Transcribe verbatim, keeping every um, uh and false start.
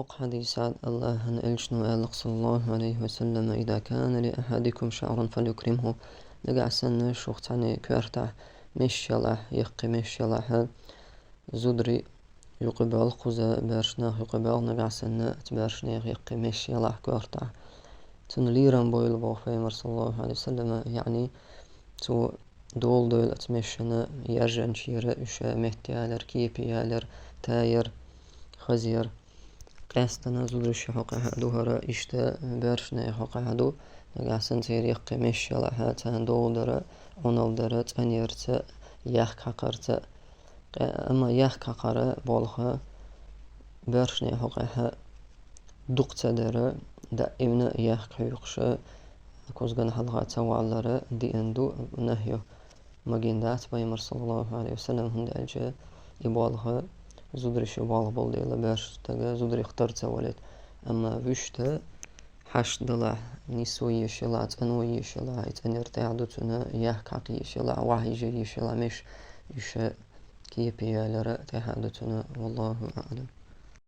Хьадисат Аллахьан элчано аьлла, саллаллаху алейхи ва саллам: «Иза кана ли ахадикум шаърун фалюкримху». Нагахь санна шух цхьанне коьртахь меш ялахь, яккхий меш ялахь, зударий юкъе боьлху кхуза, боьрша нах юкъе боьлху, нагахь санна цу боьрша нехан яккхий меш ялахь коьртахь, цунна лерам бойла, боху пайхамара, саллаллаху алейхи ва саллам, яъни цо дола дойла оцу мешана, яржанчера уьш метта ялар, кепе ялар, таяр, хазъяр. Къаьстина зударийн хьокъехь а ду хӀара, иштта боьрша нехан хьокъехь а ду. Нагахь санна церан яккхий меш ялахь, царна дола дара, Ӏуналла дара, цӀанъярца, яхка хьакхарца. Къа-, амма яхка хьакхара болх боьрша нехан хьокъехь дукха ца дара, даимна яхка хьоькхуш, кузгана хьалха ца валара диъна ду, нахьйо. Магийна дац пайхамара, саллаллаху алейхи ва саллам, хӀунда аьлча и болх зударийн болх болу дела, боьрша стага зударех тар ца валийта. Амма вуьшта хьашт далахь, нисво еш ялахь, цӀанво еш ялахь, и цӀанъяр тӀехь ду цунна, яхка хьакха еш ялахь, вахьа йижа еш ялахь, меш уьш кепе ялар тӀехь ду цунна. Валлаху аълам.